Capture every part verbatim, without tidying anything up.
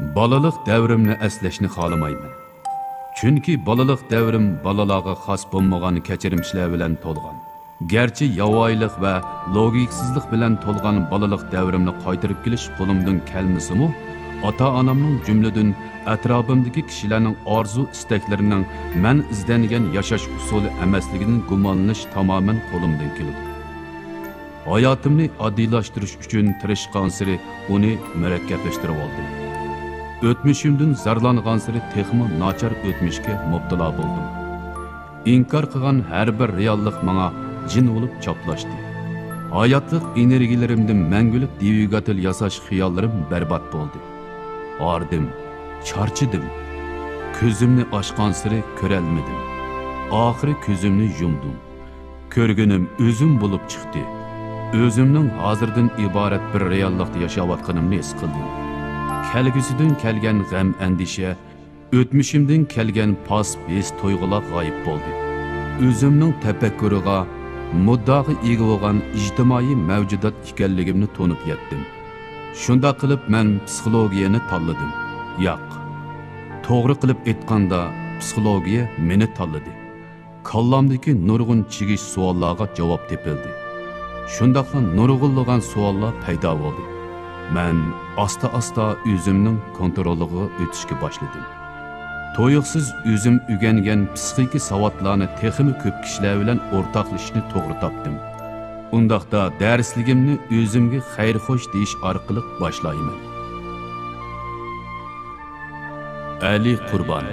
بالىلىق دەۋرىمنى ئەسلەشنى خالىمايمەن. چۈنكى بالىلىق دەۋرىم بالىلارغا خاس بولمىغان كەچۈرمىشلەر بىلەن تولغان. گەرچە ياۋايىلىق ۋە لوگىكىسىزلىق بىلەن تولغان بالىلىق دەۋرىمنى قايتۇرۇپ كېلىش قولۇمدىن كەلمىسىمۇ، ئاتا-ئانامنىڭ، جۈملىدىن ئەتراپىمدىكى كىشىلەرنىڭ ئارزۇ-ئىستەكلىرىنىڭ مەن ئىزدەنگەن ياشاش ئۇسۇلى ئەمەسلىكىدىن گۇمانلىنىش تامامەن قولۇمدىن كېلىدۇ. ھاياتىمنى ئاددىيلاشتۇرۇش ئۈچۈن تىرىشقانسېرى ئۇنى مۇرەككەپلەشتۈرۈۋالدىم. ئۆتمۈشۈمدىن زارلانغانسېرى تېخىمۇ ناچار ئۆتمۈشكە مۇپتىلا بولدۇم. ئىنكار قىلغان ھەر بىر رېئاللىق ماڭا جىن بولۇپ چاپلاشتى. ھاياتلىق ئېنېرگىيەلىرىمدىن مەڭگۈلۈك دۋىگاتېل ياساش خىياللىرىم بەربات بولدى. ھاردىم، چارچىدىم. كۆزۈمنى ئاچقانسېرى كۆرەلمىدىم. ئاخىرى كۆزۈمنى يۇمدۇم. كۆرگىنىم ئۆزۈم بولۇپ چىقتى. ئۆزۈمنىڭ ھازىردىن ئىبارەت بىر رېئاللىقتا ياشاۋاتقىنىمنى ھېس قىلدىم. كەلگۈسىدىن كەلگەن غەم-ئەندىشە، ئۆتمۈشۈمدىن كەلگەن پاس ھېس-تۇيغۇلار غايىب بولدى. ئۆزۈمنىڭ تەپەككۇرىغا، مۇددىئاغا ئىگە بولغان ئىجتىمائىي مەۋجۇدات ئىكەنلىكىمنى تونۇپ يەتتىم. شۇنداق قىلىپ مەن پسىخولوگىيەنى تاللىدىم. ياق، توغرا قىلىپ ئېيتقاندا، پسىخولوگىيە مېنى تاللىدى. كاللامدىكى نۇرغۇن چىگىش سوئاللارغا جاۋاب تېپىلدى. شۇنداقلا نۇرغۇنلىغان سوئاللار پەيدا بولدى. مەن ئاستا-ئاستا ئۆزۈمنىڭ كونترولىغا ئۆتۈشكە باشلىدىم. تۇيۇقسىز ئۆزۈم ئۆگەنگەن پسىخىكا ساۋاتلارنى تېخىمۇ كۆپ كىشىلەر بىلەن ئورتاقلىشىشنى توغرا تاپتىم. ئۇنداقتا دەرسلىكىمنى ئۆزۈمگە خەير-خوش دېيىش ئارقىلىق باشلايمەن. ئەلى قۇربان.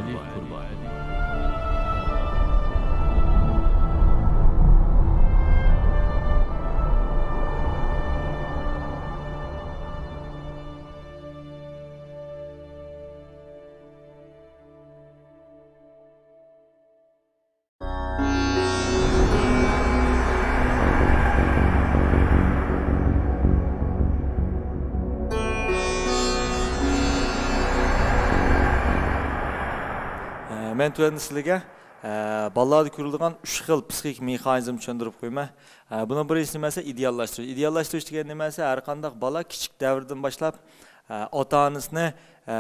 ئە، مەن تۆۋەندە سىلەرگە، ئە، بالىلاردا كۆرۈلىدىغان ئۈچ خىل پسىخىك مېخانىزمنى چۈشەندۈرۈپ قويىمەن. ئە، بۇنىڭ بىرىنچىسى نېمە دېسە، ئىدېئاللاشتۇرۇش. ئىدېئاللاشتۇرۇش دېگەن نېمە دېسە، ھەر قانداق بالا كىچىك دەۋردىن باشلاپ، ئە، ئاتا-ئانىسىنى، ئە،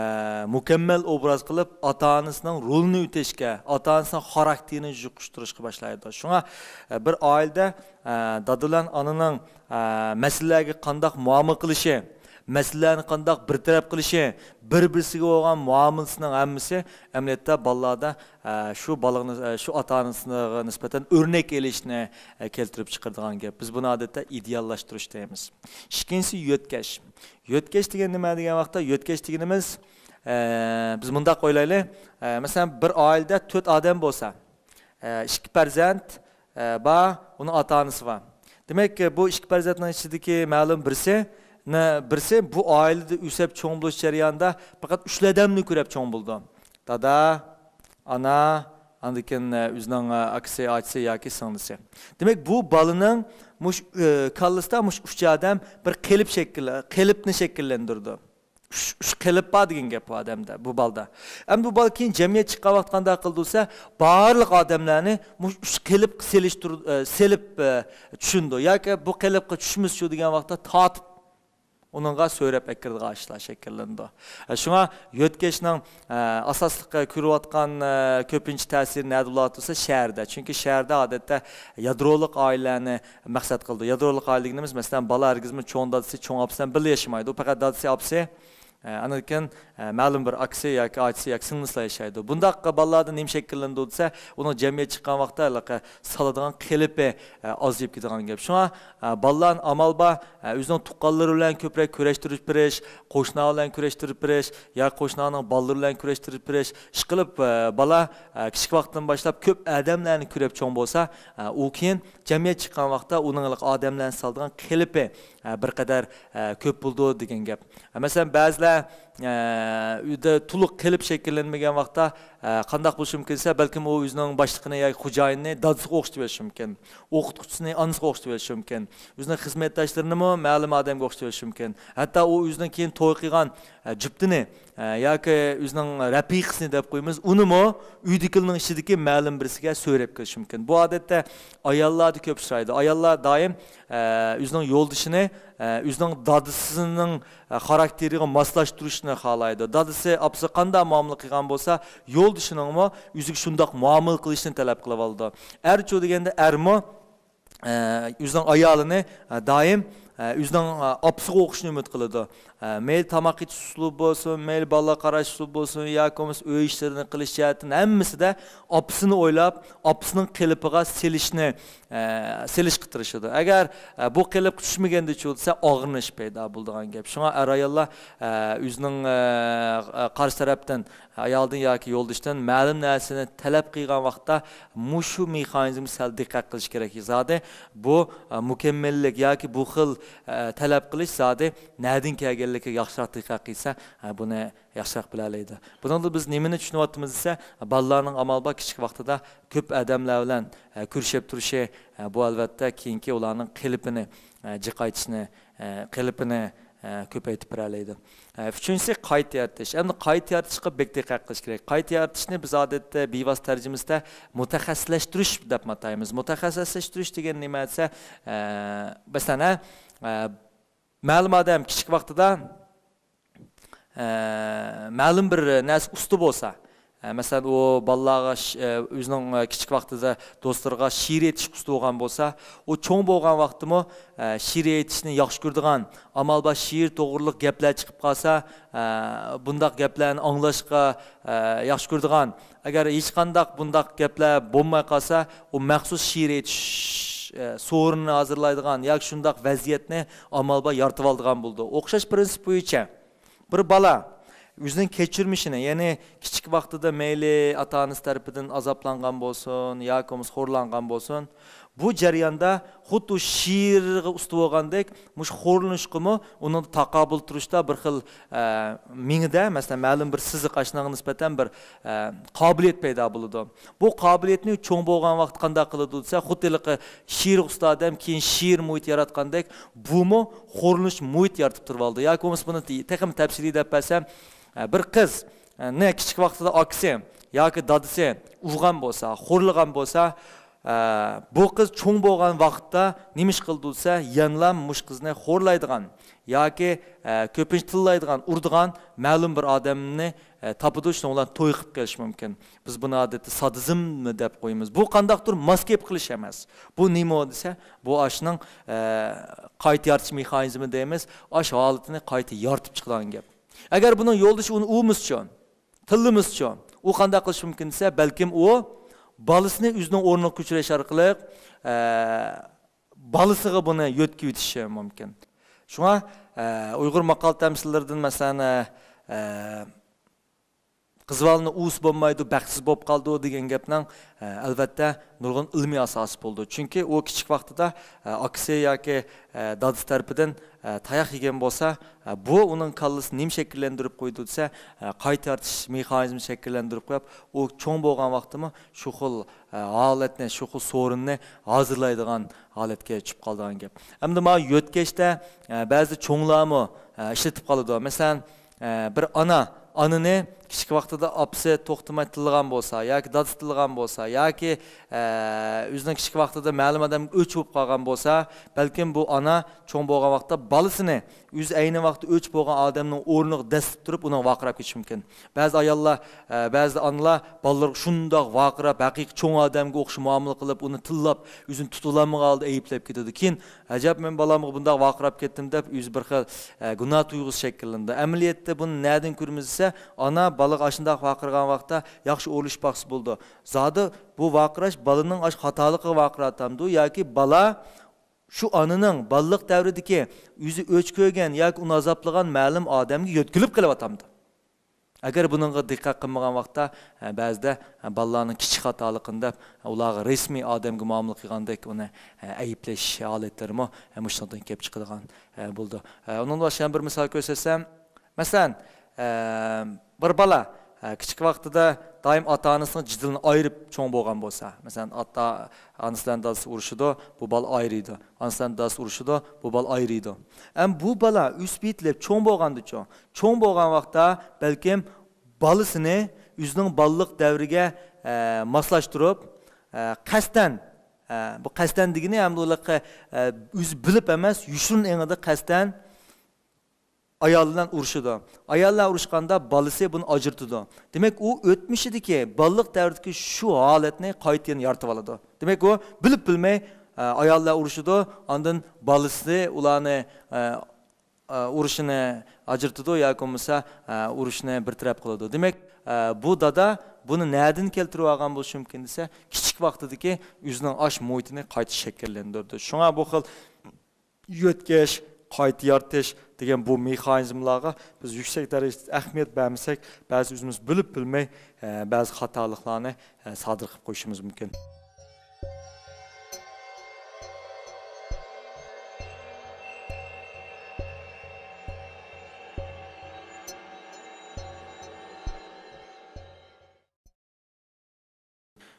مۇكەممەل ئوبراز قىلىپ، ئاتا-ئانىسىنىڭ رولىنى ئۆتەشكە، ئاتا-ئانىسىنىڭ خاراكتېرىنى يۇقۇشتۇرۇشقا باشلايدۇ. شۇڭا، ئە، بىر ئائىلىدە، ئە، دادا بىلەن ئانىنىڭ، ئە، مەسىلىلەرگە قانداق مۇئامىلە قىلىشى، مەسىلىلەرنى قانداق بىر تەرەپ قىلىشى، بىر-بىرسىگە بولغان مۇئامىلىسىنىڭ ھەممىسى ئەمەلىيەتتە بالىلاردا، ئە، شۇ بالىغا، ئە، شۇ ئاتا-ئانىسىغا نىسبەتەن ئۆرنەك ئېلىشنى، ئە، كەلتۈرۈپ چىقىرىدىغان گەپ. بىز بۇنى ئادەتتە ئىدېئاللاشتۇرۇش دەيمىز. ئىككىنچىسى يۆتكەش. يۆتكەش دېگەن نېمە دېگەن ۋاقىتتا، يۆتكەش دېگىنىمىز، ئە، بىز مۇنداق ئويلايلى. ئە، مەسىلەن، بىر ئائىلىدە تۆت ئادەم بولسا، ئە، ئىككى پەرزەنت، ئە، بار، ئۇنىڭ ئاتا-ئانىسى بار. دېمەك، بۇ ئىككى پەرزەنتنىڭ ئىچىدىكى مەلۇم بىرسى، نە-، بىرسى بۇ ئائىلىدە ئۆسۈپ چوڭ بولۇش جەريانىدا پەقەت ئۈچلا ئادەمنى كۆرۈپ چوڭ بولىدۇ. دادا، ئانا، ئاندىن كېيىن، ئە، ئۆزىنىڭ، ئە، ئاكىسى، ئاچىسى ياكى سىڭلىسى. دېمەك، بۇ بالىنىڭ مۇش-، ئە، كاللىسىدا مۇش ئۈچ ئادەم بىر قېلىپ شەكىل-، قېلىپنى شەكىللەندۈرىدۇ. ئۈچ، ئۈچ قېلىپ بار دېگەن گەپ بۇ ئادەمدە، بۇ بالىدا. ئەمدى بۇ بالا كېيىن جەمئىيەت چىققان ۋاقىت قانداق قىلىدۇ دېسە، بارلىق ئادەملەرنى مۇشۇ ئۈچ قېلىپقا سېلىشتۇر-، ئە، سېلىپ، ئە، چۈشىنىدۇ. ياكى بۇ قېلىپقا چۈشمىسىچۇ دېگەن ۋاقىتتا تارتىپ، ئۇنىڭغا سۆرەپ ئەكىرىدىغان ئىشلار شەكىللىنىدۇ. ئە، شۇڭا يۆتكەشنىڭ، ئە، ئاساسلىق، ئە، كۆرۈۋاتقان، ئە، كۆپىنچە تەسىرى نەدە بولۇۋاتىدۇ دېسە، شەھەردە. چۈنكى شەھەردە ئادەتتە يادرولۇق ئائىلىلەرنى مەقسەت قىلىدۇ. يادرولۇق ئائىلە دېگىنىمىز، مەسىلەن، بالا ھەرگىزمۇ چوڭ دادىسى، چوڭ ئاپىسى بىلەن بىللە ياشىمايدۇ. ئۇ پەقەت دادىسى، ئاپىسى، ئە، ئاندىن كېيىن، ئە، مەلۇم بىر ئاكىسى ياكى ئاچىسى ياكى سىڭلىسىلا ياشايدۇ. بۇنداق بالىلاردا نېمە شەكىللىنىدۇ دېسە، ئۇنىڭ جەمئىيەتكە چىققان ۋاقىتتا ھېلىقى سالىدىغان قېلىپى، ئە، ئازىيىپ كېتىدىغان گەپ. شۇڭا، ئە، بالىلارنى ئامال بار، ئە، ئۆزىنىڭ تۇغقانلىرى بىلەن كۆپرەك كۆرۈشتۈرۈپ بېرىش، قوشنا بىلەن كۆرۈشتۈرۈپ بېرىش، يا قوشنانىڭ بالىلىرى بىلەن كۆرۈشتۈرۈپ بېرىش. ئىشقىلىپ، ئە، بالا، ئە، كىچىك ۋاقتىدىن باشلاپ كۆپ ئادەملەرنى كۆرۈپ چوڭ بولسا، ئە، ئۇ كېيىن جەمئىيەت چىققان ۋاقىتتا ئۇنىڭ ھېلىقى ئادەملەرنى سالىدىغان قېلىپى، ئە، بىر قەدەر، ئە، كۆپ بولىدۇ دېگەن گەپ. ئە، مەسىلەن، بەزىلەر، ئە، ئۆيدە تولۇق قېلىپ شەكىللەنمىگەن ۋاقىتتا، ئە، قانداق بولۇشى مۇمكىن دېسە، بەلكىم ئۇ ئۆزىنىڭ باشلىقىنى ياكى خوجايىنىنى دادىسىغا ئوخشىتىۋېلىشى مۇمكىن. ئوقۇتقۇچىسىنى ئانىسىغا ئوخشىتىۋېلىشى مۇمكىن. ئۆزىنىڭ خىزمەتداشلىرىنىمۇ مەلۇم ئادەمگە ئوخشىتىۋېلىشى مۇمكىن. ھەتتا ئۇ ئۆزىنىڭ كېيىن توي قىلغان، ئە، جۈپتىنى، ئە، ياكى ئۆزىنىڭ رەپىقىسىنى دەپ قويىمىز، ئۇنىمۇ ئۆيدىكىلەرنىڭ ئىچىدىكى مەلۇم بىرسىگە سۆرەپ كىرىشى مۇمكىن. بۇ ئادەتتە ئاياللاردا كۆپ ئۇچرايدۇ. ئاياللار دائىم، ئە، ئۆزىنىڭ يولدىشىنى، ئە، ئۆزىنىڭ دادىسىنىڭ، ئە، خاراكتېرىغا ماسلاشتۇرۇشنى خالايدۇ. دادىسى، ئاپىسى قانداق مۇئامىلە قىلغان بولسا، يولدىشىنىڭمۇ ئۆزىگە شۇنداق مۇئامىلە قىلىشنى تەلەپ قىلىۋالىدۇ. ئەرچۇ دېگەندە ئەرمۇ، ئە، ئۆزىنىڭ ئايالىنى، ئە، دائىم، ئە، ئۆزىنىڭ، ئە، ئاپىسىغا ئوخشىشىنى ئۈمىد قىلىدۇ. ئە، مەيلى تاماق ئېتىش ئۇسلۇبى بولسۇن، مەيلى بالىلارغا قاراش ئۇسلۇبى بولسۇن، ياكى بولمىسا ئۆي ئىشلىرىنى قىلىش جەھەتتىن ھەممىسىدە ئاپىسىنى ئويلاپ، ئاپىسىنىڭ قېلىپىغا سېلىشنى، ئە، سېلىشقا تىرىشىدۇ. ئەگەر، ئە، بۇ قېلىپقا چۈشمىگەندىچۇ دېسە، ئاغرىنىش پەيدا بولىدىغان گەپ. شۇڭا ئەر-ئاياللار، ئە، ئۆزىنىڭ، ئە، ئە، قارشى تەرەپتىن، ئايالدىن ياكى يولدىشىدىن مەلۇم نەرسىنى تەلەپ قىلغان ۋاقىتتا مۇشۇ مېخانىزمغا سەل دىققەت قىلىش كېرەك. زادى بۇ، ئە، مۇكەممەللىك ياكى بۇ خىل، ئە، تەلەپ قىلىش زادى نەدىن كەلگەنلىكىگە ياخشىراق دىققەت قىلسا، ئە، بۇنى ياخشىراق بىلەلەيدۇ. بۇنىڭدا بىز نېمىنى چۈشىنىۋاتىمىز دېسە، بالىلارنىڭ ئامال بار كىچىك ۋاقتىدا كۆپ ئادەملەر بىلەن، ئە، كۆرۈشۈپ تۇرۇشى، ئە، بۇ ئەلۋەتتە كېيىنكى ئۇلارنىڭ قېلىپىنى، ئە، جىقايتىشنى، ئە، قېلىپىنى، ئە، كۆپەيتىپ بېرەلەيدۇ. ئە، ئۈچىنچىسى قايتا يارىتىش. ئەمدى قايتا يارىتىشقا بەك دىققەت قىلىش كېرەك. قايتا يارىتىشنى بىز ئادەتتە بىۋاسىتە تەرجىمىسىدە مۇتەخەسسىسلەشتۈرۈش دەپ ئاتايمىز. مۇتەخەسسىسلەشتۈرۈش دېگەن نېمە دېسە، ئە، مەسىلەن، ئە، ئە، مەلۇم ئادەم كىچىك ۋاقتىدا ئە، مەلۇم بىر نەرسە ئۇستا بولسا، ئە، مەسىلەن، ئۇ بالىلارغا، ئە، ئۆزىنىڭ، ئە، كىچىك ۋاقتىدا دوستلىرىغا شېئىر ئېيتىشقا ئۇستا بولغان بولسا، ئۇ چوڭ بولغان ۋاقتىمۇ، ئە، شېئىر ئېيتىشنى ياخشى كۆرىدىغان، ئامال بار شېئىر توغرىلىق گەپلەر چىقىپ قالسا، ئە، بۇنداق گەپلەرنى ئاڭلاشقا، ئە، ياخشى كۆرىدىغان، ئەگەر ھېچقانداق بۇنداق گەپلەر بولماي قالسا، ئۇ مەخسۇس شېئىر ئېيتىش، ئە، سورۇنىنى ھازىرلايدىغان ياكى شۇنداق ۋەزىيەتنى ئامال بار يارىتىۋالىدىغان بولىدۇ. ئوخشاش پىرىنسىپ بويىچە بىر بالا ئۆزىنىڭ كەچۈرمىشىنى، يەنى كىچىك ۋاقتىدا مەيلى ئاتا-ئانىسى تەرىپىدىن ئازابلانغان بولسۇن ياكى بولمىسا خورلانغان بولسۇن، بۇ جەرياندا خۇددى شېئىرغا ئۇستا بولغاندەك، مۇشۇ خورلىنىشقىمۇ ئۇنىڭدا تاقابىل تۇرۇشتا بىر خىل، ئە، مېڭىدە، مەسىلەن، مەلۇم بىر سىزىق ئاشۇنىڭغا نىسبەتەن بىر، ئە، قابىلىيەت پەيدا بولىدۇ. بۇ قابىلىيەتنى چوڭ بولغان ۋاقىتتا قانداق قىلىدۇ دېسە، خۇددى ھېلىقى شېئىرغا ئۇستا ئادەم كېيىن شېئىر مۇھىت ياراتقاندەك، بۇمۇ خورلىنىش مۇھىت يارىتىپ تۇرۇۋالىدۇ. ياكى بولمىسا بۇنى تېخىمۇ تەپسىلىي دەپ بەرسەم، ئە، بىر قىز، ئە، نى كىچىك ۋاقتىدا ئاكىسى ياكى دادىسى ئۇرغان بولسا، خورلىغان بولسا، ئە، بۇ قىز چوڭ بولغان ۋاقىتتا نېمە ئىش قىلىدۇ دېسە، يەنىلا مۇشۇ قىزنى خورلايدىغان ياكى، ئە، كۆپىنچە تىللايدىغان، ئۇرىدىغان مەلۇم بىر ئادەمنى، ئە، تاپىدۇ، شۇنىڭ بىلەن توي قىلىپ قېلىشى مۇمكىن. بىز بۇنى ئادەتتە سادىزم دەپ قويىمىز. بۇ قانداقتۇر ماس كېپى قىلىش ئەمەس. بۇ نېمە دېسە، بۇ ئاشۇنىڭ، ئە، قايتا يارىتىش مېخانىزمى دەيمىز، ئاشۇ ھالىتىنى قايتا يارىتىپ چىقىدىغان گەپ. ئەگەر بۇنىڭ يولدىشى ئۇنى ئۇرمىسىچۇ، تىللىمىسىچۇ، ئۇ قانداق قىلىشى مۇمكىن دېسە، بەلكىم ئۇ بالىسىنى ئۆزىنىڭ ئورنىغا كۆچۈرۈش ئارقىلىق، ئە، بالىسىغا بۇنى يۆتكىۋېتىشى مۇمكىن. شۇڭا، ئە، ئۇيغۇر ماقال تەمسىللىرىدىن، مەسىلەن، ئە، ئە، «قىز بالىنى ئۇۋىسا بولمايدۇ، بەختسىز بولۇپ قالىدۇ» دېگەن گەپنىڭ، ئە، ئەلۋەتتە، نۇرغۇن ئىلمىي ئاساسى بولىدۇ. چۈنكى ئۇ كىچىك ۋاقتىدا، ئە، ئاكىسى ياكى، ئە، دادىسى تەرىپىدىن، ئە، تاياق يېگەن بولسا، ئە، بۇ ئۇنىڭ كاللىسىنى نېمە شەكىللەندۈرۈپ قويىدۇ دېسە، ئە، قايتا يارىتىش مېخانىزمى شەكىللەندۈرۈپ قويۇپ، ئۇ چوڭ بولغان ۋاقتىمۇ شۇ خىل، ئە، ھالەتنى، شۇ خىل سورۇننى ھازىرلايدىغان ھالەتكە چۈشۈپ قالىدىغان گەپ. ئەمدى مانا يۆتكەشتە، ئە، بەزىدە چوڭلارمۇ، ئە، ئىشلىتىپ قالىدۇ. مەسىلەن، ئە، بىر ئانا ئانىنى كىچىك ۋاقتىدا ئاپىسى توختىماي تىللىغان بولسا ياكى دادىسى تىللىغان بولسا ياكى، ئە، ئۆزىنىڭ كىچىك ۋاقتىدا مەلۇم ئادەمگە ئۆچ بولۇپ قالغان بولسا، بەلكىم بۇ ئانا چوڭ بولغان ۋاقىتتا بالىسىنى ئۆزى ئەينى ۋاقىتتا ئۆچ بولغان ئادەمنىڭ ئورنىغا دەسسىتىپ تۇرۇپ ئۇنىڭغا ۋارقىراپ كېتىشى مۇمكىن. بەزى ئاياللار، ئە، بەزى ئانىلار بالىلىرىغا شۇنداق ۋارقىراپ، ھەقىقىي چوڭ ئادەمگە ئوخشاش مۇئامىلە قىلىپ، ئۇنى تىللاپ، ئۆزىنى تۇتۇۋالالمىغان ھالدا ئەيىبلەپ كېتىدۇ. كېيىن، «ئەجەب، مەن بالامغا بۇنداق ۋارقىراپ كەتتىم» دەپ، ئۆزى بىر خىل، ئە، گۇناھ تۇيغۇسى شەكىللىنىدۇ. ئەمەلىيەتتە بۇنى نەدىن كۆرىمىز دېسە، ئانا بالىغا ئاشۇنداق ۋارقىرىغان ۋاقىتتا ياخشى ئويلىشىپ باقسا بولىدۇ. زادى بۇ ۋارقىراش بالىنىڭ ئاشۇ خاتالىقىغا ۋارقىراتامدۇ ياكى بالا شۇ ئانىنىڭ بالىلىق دەۋرىدىكى ئۆزى ئۆچ كۆرگەن ياكى ئۇنى ئازابلىغان مەلۇم ئادەمگە يۆتكىلىپ قېلىۋاتامدۇ؟ ئەگەر بۇنىڭغا دىققەت قىلمىغان ۋاقىتتا، ھە، بەزىدە، ھە، بالىلارنىڭ كىچىك خاتالىقىنى دەپ، ئۇلارغا رەسمىي ئادەمگە مۇئامىلە قىلغاندەك ئۇنى، ھە، ئەيىبلەش ھالەتلىرىمۇ، ھە، مۇشۇنىڭدىن كېلىپ چىقىدىغان، ھە، بولىدۇ. ھە، ئۇنىڭدىن باشقا يەنە بىر مىسال كۆرسەتسەم، مەسىلەن، ھە، بىر بالا، ھە، كىچىك ۋاقتىدا دائىم ئاتا-ئانىسىنىڭ جېدىلىنى ئايرىپ چوڭ بولغان بولسا، مەسىلەن، ئاتا-، ئانىسى بىلەن دادىسى ئۇرۇشىدۇ، بۇ بالا ئايرىيدۇ. ئانىسى بىلەن دادىسى ئۇرۇشىدۇ، بۇ بالا ئايرىيدۇ. ئەمما بۇ بالا ئۆسۈپ يېتىلىپ چوڭ بولغاندىچۇ؟ چوڭ بولغان ۋاقىتتا بەلكىم بالىسىنى ئۆزىنىڭ بالىلىق دەۋرىگە، ئە، ماسلاشتۇرۇپ، ئە، قەستەن، ئە، بۇ قەستەن دېگىنى ھەم ئۇلارغا، ئە، ئۆزى بىلىپ ئەمەس، يوشۇرۇن ئېڭىدا قەستەن ئايالى بىلەن ئۇرۇشىدۇ. ئايال بىلەن ئۇرۇشقاندا بالىسى بۇنى ئاجرىتىدۇ. دېمەك، ئۇ ئۆتمۈشىدىكى بالىلىق دەۋرىدىكى شۇ ھالەتنى قايتا يەنە يارىتىۋالىدۇ. دېمەك، ئۇ بىلىپ بىلمەي، ئە، ئايال بىلەن ئۇرۇشىدۇ، ئاندىن بالىسى ئۇلارنى، ئە، ئە، ئۇرۇشىنى ئاجرىتىدۇ ياكى بولمىسا، ئە، ئۇرۇشنى بىر تەرەپ قىلىدۇ. دېمەك، ئە، بۇ دادا بۇنى نەدىن كەلتۈرۈپ ئالغان بولۇشى مۇمكىن دېسە، كىچىك ۋاقتىدىكى ئۆزىنىڭ ئاش مۇھىتىنى قايتا شەكىللەندۈرىدۇ. شۇڭا بۇ خىل يۆتكەش، قايتا يارىتىش دېگەن بۇ مېخانىزملارغا بىز يۈكسەك دەرىجىدە ئەھمىيەت بەرمىسەك، بەزى ئۆزىمىز بىلىپ بىلمەي، ئە، بەزى خاتالىقلارنى، ئە، سادىر قىلىپ قويۇشىمىز مۇمكىن.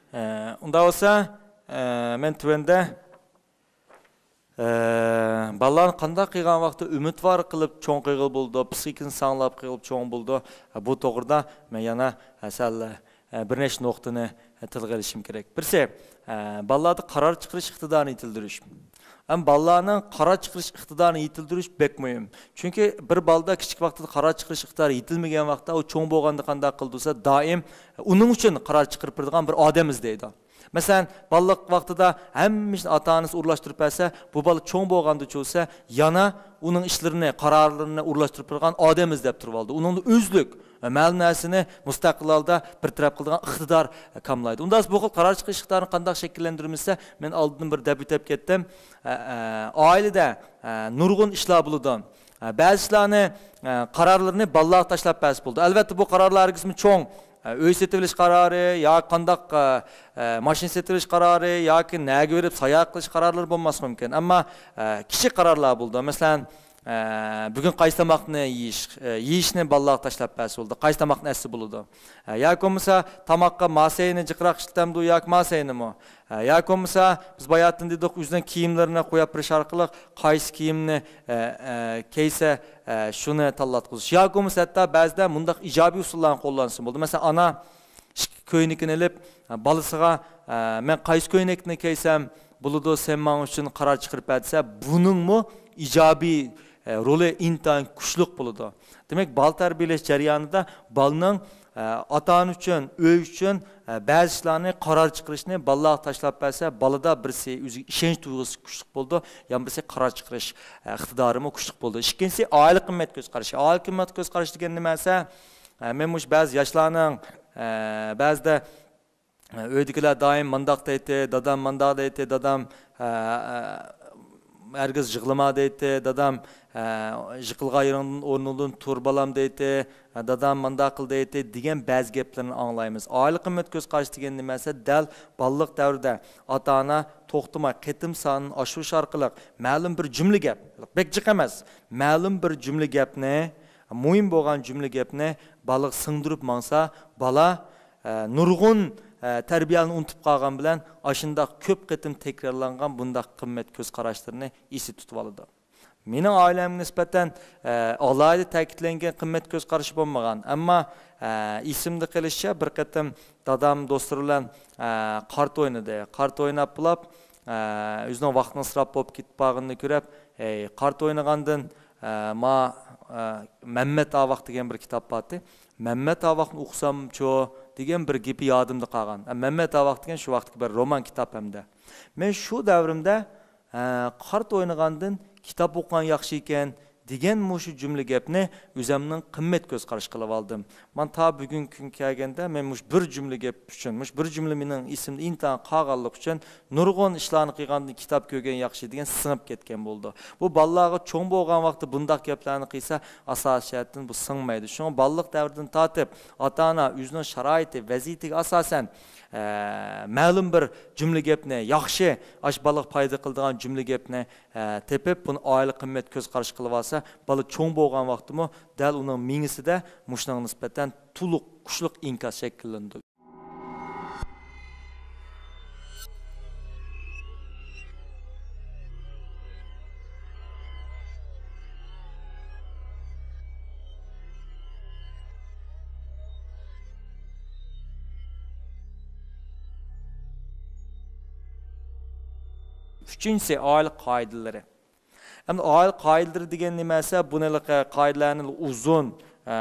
ئە، ئۇنداق بولسا، ئە، مەن تۆۋەندە، ئە، بالىلارنى قانداق قىلغان ۋاقىتتا ئۈمىدۋار قىلىپ چوڭ قىلغىلى بولىدۇ، پسىخىكىسىنى ساغلام قىلىپ چوڭ بولىدۇ. بۇ توغرىدا مەن يەنە سەل، ئە، بىر نەچچە نۇقتىنى تىلغا ئېلىشىم كېرەك. بىرسى، ئە، بالىلاردا قارار چىقىرىش ئىقتىدارىنى يېتىلدۈرۈش. ئەمما بالىلارنىڭ قارار چىقىرىش ئىقتىدارىنى يېتىلدۈرۈش بەك مۇھىم. چۈنكى بىر بالىدا كىچىك ۋاقتىدا قارار چىقىرىش ئىقتىدارى يېتىلمىگەن ۋاقىتتا ئۇ چوڭ بولغاندا قانداق قىلىدۇ دېسە، دائىم ئۇنىڭ ئۈچۈن قارار چىقىرىپ بېرىدىغان بىر ئادەم ئىزدەيدۇ. مەسىلەن، بالىلىق ۋاقتىدا ھەممە ئىشنى ئاتا-ئانىسى ئورۇنلاشتۇرۇپ بەرسە، بۇ بالا چوڭ بولغاندا چۈشىسە، يەنە ئۇنىڭ ئىشلىرىنى، قارارلىرىنى ئورۇنلاشتۇرۇپ بېرىدىغان ئادەم ئىزدەپ تۇرۇۋالىدۇ. ئۇنىڭدا ئۆزلۈك، مەلۇم نەرسىنى مۇستەقىل ھالدا بىر تەرەپ قىلىدىغان ئىقتىدار كاملايدۇ. ئۇنداق بۇ خىل قارار چىقىرىش ئىقتىدارىنى قانداق شەكىللەندۈرىمىز دېسە، مەن ئالدىن بىر دەپ ئۆتۈپ كەتتىم. ئە، ئە، ئائىلىدە، ئە، نۇرغۇن ئىشلار بولىدۇ. ئە، بەزى ئىشلارنى، ئە، قارارلىرىنى بالىلارغا تاشلاپ بەرسە بولىدۇ. ئەلۋەتتە، بۇ قارارلار ھەرگىزمۇ چوڭ، ئە، ئۆي سېتىۋېلىش قارارى ياكى قانداق، ئە، ئە، ماشىنا سېتىۋېلىش قارارى ياكى نەگە بېرىپ ساياھەت قىلىش قارارلىرى بولماسلىقى مۇمكىن. ئەمما، ئە، كىچىك قارارلار بولىدۇ. مەسىلەن، ئە، بۈگۈن قايسى تاماقنى يېيىش، ئە، يېيىشنى بالىلارغا تاشلاپ بەرسە بولىدۇ، قايسى تاماقنى ئەتسە بولىدۇ. ئە، ياكى بولمىسا تاماققا ماسەينى جىقراق ئىشلىتەمدۇ ياكى ماسەينىمۇ؟ ئە، ياكى بولمىسا بىز باياتىن دېدۇق، ئۆزىنىڭ كىيىملىرىنى قويۇپ بېرىش ئارقىلىق قايسى كىيىمنى، ئە، ئە، كىيسە، ئە، شۇنى تاللاتقۇزۇش. ياكى بولمىسا ھەتتا بەزىدە مۇنداق ئىجابىي ئۇسۇللارنى قوللانسا بولىدۇ. مەسىلەن، ئانا ئىككى كۆينىكىنى ئېلىپ، ئە، بالىسىغا، ئە، مەن قايسى كۆينەكنى كىيسەم بولىدۇ، سەن ماڭا ئۈچۈن قارار چىقىرىپ بەر دېسە، بۇنىڭمۇ ئىجابىي، ئە، رولى ئىنتايىن كۈچلۈك بولىدۇ. دېمەك، بالا تەربىيەلەش جەريانىدا بالىنىڭ، ئە، ئاتا-ئانا ئۈچۈن، ئۆي ئۈچۈن، ئە، بەزى ئىشلارنى، قارار چىقىرىشنى بالىلارغا تاشلاپ بەرسە، بالىدا بىرسى ئۆزىگە ئىشەنچ تۇيغۇسى كۈچلۈك بولىدۇ، يەنە بىرسى قارار چىقىرىش، ئە، ئىقتىدارىمۇ كۈچلۈك بولىدۇ. ئىككىنچىسى، ئائىلە قىممەت كۆز قارىشى. ئائىلە قىممەت كۆز قارىشى دېگەن نېمە دېسە، ئە، مەن مۇشۇ بەزى ياشلارنىڭ، ئە، بەزىدە، ئە، ئۆيدىكىلەر دائىم مانداق دەيتتى، دادام مانداق دەيتتى، دادام، ئە، ئە، ھەرگىز يىغلىما دەيتتى، دادام، ئە، يىقىلغان يېرىڭدىن ئورنۇڭدىن تۇر بالام دەيتتى، ئە، دادام مانداق قىل دەيتتى دېگەن بەزى گەپلەرنى ئاڭلايمىز. ئائىلە قىممەت كۆز قارىشى دېگەن نېمە دېسە، دەل بالىلىق دەۋرىدە ئاتا-ئانا توختىماي قېتىم سانىنى ئاشۇرۇش ئارقىلىق مەلۇم بىر جۈملە گەپ، بەك جىق ئەمەس، مەلۇم بىر جۈملە گەپنى، مۇھىم بولغان جۈملە گەپنى بالىغا سىڭدۈرۈپ ماڭسا، بالا، ئە، نۇرغۇن، ئە، تەربىيەنى ئۇنتۇپ قالغان بىلەن، ئاشۇنداق كۆپ قېتىم تەكرارلانغان بۇنداق قىممەت كۆز قاراشلىرىنى ئېسىدە تۇتۇۋالىدۇ. مېنىڭ ئائىلەمگە نىسبەتەن، ئە، ئالاھىدە تەكىتلەنگەن قىممەت كۆز قارىشى بولمىغان. ئەمما، ئە، ئېسىمدە قېلىشىچە، بىر قېتىم دادام دوستلىرى بىلەن، ئە، قارت ئوينىدى. قارت ئويناپ بولاپ، ئە، ئۆزىنىڭ ۋاقتىنىڭ ئىسراپ بولۇپ كېتىپ قالغىنىنى كۆرۈپ، ئەي، قارت ئوينىغاندىن، ئە، ما، ئە، مەممەت ئاۋاق دېگەن بىر كىتاب بارتى. مەممەت ئاۋاقنى ئوقۇسامچۇ دېگەن بىر گېپى يادىمدا قالغان. ئە، مەممەت ئاۋاق دېگەن شۇ ۋاقىتتىكى بىر رومان كىتاب ھەمدە. مەن شۇ دەۋرىمدە، ئە، قارت ئوينىغاندىن كىتاب ئوقۇغان ياخشى ئىكەن دېگەن مۇشۇ جۈملە گەپنى ئۆزەمنىڭ قىممەت كۆز قارىشى قىلىۋالدىم. مانا تا بۈگۈنكى كۈنگە كەلگەندە مەن مۇشۇ بىر جۈملە گەپ ئۈچۈن، مۇشۇ بىر جۈملە مېنىڭ ئېسىمدە ئىنتايىن قالغانلىقى ئۈچۈن نۇرغۇن ئىشلارنى قىلغاندىن كىتاب كۆرگەن ياخشى دېگەن سىڭىپ كەتكەن بولىدۇ. بۇ بالىلارغا چوڭ بولغان ۋاقىتتا بۇنداق گەپلەرنى قىلسا ئاساسىي جەھەتتىن بۇ سىڭمايدۇ. شۇڭا بالىلىق دەۋرىدىن تارتىپ ئاتا-ئانا ئۆزىنىڭ شارائىتى، ۋەزىيىتىگە ئاساسەن، ئە، مەلۇم بىر جۈملە گەپنى، ياخشى، ئاشۇ بالىغا پايدا قىلىدىغان جۈملە گەپنى، ئە، تېپىپ، بۇنى ئائىلە قىممەت كۆز قارىشى قىلىۋالسا، بالا چوڭ بولغان ۋاقتىمۇ دەل ئۇنىڭ مېڭىسىدە مۇشۇنىڭغا نىسبەتەن تولۇق، كۈچلۈك ئىنكاس شەكىللىنىدۇ. ئۈچىنچىسى، ئائىلە قائىدىلىرى. ئەمدى ئائىلە قائىدىلىرى دېگەن نېمە دېسە، بۇنى ھېلىقى قائىدىلەرنى ئۇزۇن، ئە،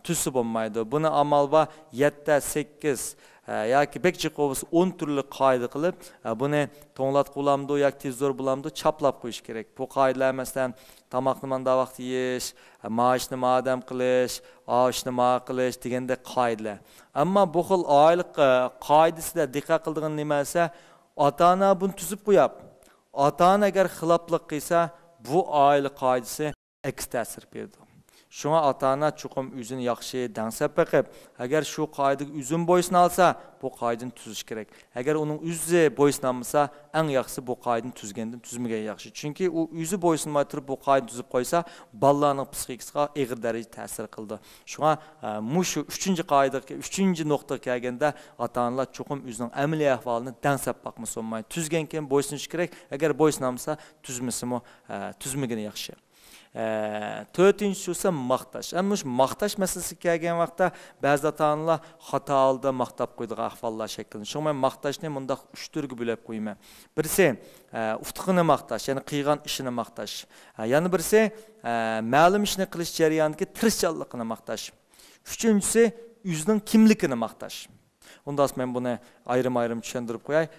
تۈزسە بولمايدۇ. بۇنى ئامال بار يەتتە، سەككىز، ئە، ياكى بەك جىق بولسا ئون تۈرلۈك قائىدە قىلىپ، ئە، بۇنى توڭلاتقۇ بولامدۇ ياكى تېلېۋىزور بولامدۇ، چاپلاپ قويۇش كېرەك. بۇ قائىدىلەر، مەسىلەن، تاماقنى مانداق ۋاقىتتا يېيىش، ئە، مائاشنى مادەم قىلىش، ئاشنى ما قىلىش دېگەندەك قائىدىلەر. ئەمما بۇ خىل ئائىلە، ئە، قائىدىسىدە دىققەت قىلىدىغان نېمە دېسە، ئاتا-ئانا بۇنى تۈزۈپ قويۇپ، ئاتا-ئانا ئەگەر خىلاپلىق قىلسا، بۇ ئائىلە قائىدىسى ئەكس تەسىر بېرىدۇ. شۇڭا ئاتا-ئانا چوقۇم ئۆزىنى ياخشى دەڭسەپ بېقىپ، ئەگەر شۇ قائىدىگە ئۆزىمۇ بويسۇنالسا، بۇ قائىدىنى تۈزۈش كېرەك. ئەگەر ئۇنىڭ ئۆزى بويسۇنالمىسا، ئەڭ ياخشىسى بۇ قائىدىنى تۈزگەندىن تۈزمىگەن ياخشى. چۈنكى ئۇ ئۆزى بويسۇنماي تۇرۇپ بۇ قائىدىنى تۈزۈپ قويسا، بالىلارنىڭ پسىخىكىسىغا ئېغىر دەرىجىدە تەسىر قىلىدۇ. شۇڭا، ئە، مۇشۇ ئۈچىنچى قائىدىگە، ئۈچىنچى نۇقتىغا كەلگەندە، ئاتا-ئانىلار چوقۇم ئۆزىنىڭ ئەمەلىي ئەھۋالىنى دەڭسەپ باقمىسا بولمايدۇ. تۈزگەنكەن بويسۇنۇش كېرەك، ئەگەر بويسۇنالمىسا، تۈزمىسىمۇ، ئە، تۈزمىگىنى ياخشى. ئە، تۆتىنچىسى بولسا ماختاش. ئەمما مۇشۇ ماختاش مەسىلىسىگە كەلگەن ۋاقىتتا بەزى ئاتا-ئانىلار خاتا ھالدا ماختاپ قويىدىغان ئەھۋاللار شەكىللىنىدۇ. شۇڭا مەن ماختاشنى مۇنداق ئۈچ تۈرگە بۆلۈپ قويىمەن. بىرسى، ئە، ئۇتۇقىنى ماختاش، يەنى قىلغان ئىشىنى ماختاش. ئە، يەنە بىرسى، ئە، مەلۇم ئىشنى قىلىش جەريانىدىكى تىرىشچانلىقىنى ماختاش. ئۈچىنچىسى، ئۆزىنىڭ كىملىكىنى ماختاش. ئۇنداق مەن بۇنى ئايرىم-ئايرىم چۈشەندۈرۈپ قوياي.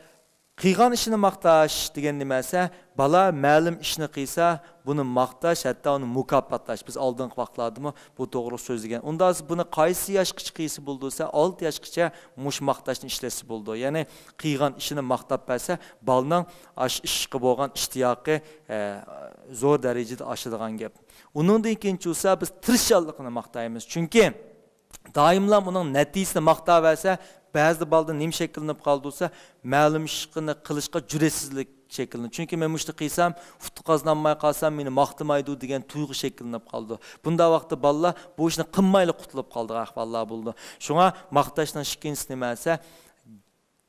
قىلغان ئىشىنى ماختاش دېگەن نېمە دېسە، بالا مەلۇم ئىشنى قىلسا، بۇنى ماختاش، ھەتتا ئۇنى مۇكاپاتلاش. بىز ئالدىنقى ۋاقىتلاردىمۇ بۇ توغرىلىق سۆزلىگەن. ئۇنداق بۇنى قايسى ياشقىچە قىلسا بولىدۇ دېسە، ئالتە ياشقىچە مۇشۇ ماختاشنى ئىشلەتسە بولىدۇ. يەنى قىلغان ئىشىنى ماختاپ بەرسە، بالىنىڭ ئاشۇ ئىشقا بولغان ئىشتىياقى، ئە، زور دەرىجىدە ئاشىدىغان گەپ. ئۇنىڭدىن كېيىنچە بولسا بىز تىرىشچانلىقىنى ماختايمىز. چۈنكى دائىملا ئۇنىڭ نەتىجىسىنى ماختاۋەرسە، بەزىدە بالىدا نېمە شەكىللىنىپ قالىدۇ دېسە، مەلۇم ئىشنى قىلىشقا جۈرئەتسىزلىك شەكىللىنىدۇ. چۈنكى مەن مۇشۇنى قىلسام، ئۇتۇق قازىنالماي قالسام، مېنى ماختىمايدۇ دېگەن تۇيغۇ شەكىللىنىپ قالىدۇ. بۇنداق ۋاقىتتا بالىلار بۇ ئىشنى قىلمايلا قۇتۇلۇپ قالىدىغان ئەھۋاللار بولىدۇ. شۇڭا ماختاشنىڭ ئىككىنچىسى نېمە دېسە،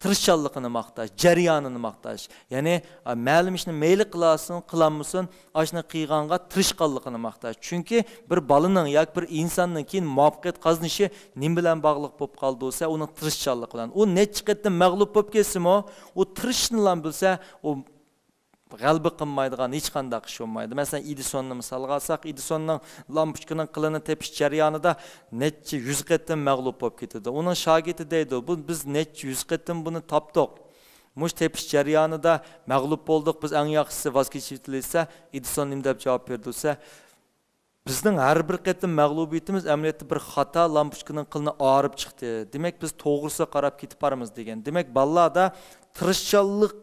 تىرىشچانلىقىنى ماختاش، جەريانىنى ماختاش. يەنى، ئا، مەلۇم ئىشنى مەيلى قىلالسۇن، قىلالمىسۇن، ئاشۇنى قىلغانغا تىرىشقانلىقىنى ماختاش. چۈنكى بىر بالىنىڭ ياكى بىر ئىنساننىڭ كېيىن مۇۋەپپەقىيەت قازىنىشى نېمە بىلەن باغلىق بولۇپ قالىدۇ دېسە، ئۇنىڭ تىرىشچانلىقى بىلەن. ئۇ نەچچە قېتىم مەغلۇپ بولۇپ كەتسىمۇ، ئۇ تىرىشىشنىلا بىلسە، ئۇ غەلىبە قىلمايدىغان ھېچقانداق ئىش بولمايدۇ. مەسىلەن، ئېدىسوننى مىسالغا ئالساق، ئېدىسوننىڭ لامپۇچكىنىڭ قىلىنى تېپىش جەريانىدا نەچچە يۈز قېتىم مەغلۇپ بولۇپ كېتىدۇ. ئۇنىڭ شاگىرتى دەيدۇ، بۇ، بىز نەچچە يۈز قېتىم بۇنى تاپتۇق. مۇشۇ تېپىش جەريانىدا مەغلۇپ بولدۇق، بىز ئەڭ ياخشىسى ۋاز كېچىۋېتىلى دېسە، ئېدىسون نېمە دەپ جاۋاب بېرىدۇ دېسە، بىزنىڭ ھەر بىر قېتىم مەغلۇبىيىتىمىز ئەمەلىيەتتە بىر خاتا لامپۇچكىنىڭ قىلىنى ئاغرىپ چىقتى. دېمەك، بىز توغرىسىغا قاراپ كېتىپ بارىمىز دېگەن. دېمەك، بالىلاردا تىرىشچانلىقنى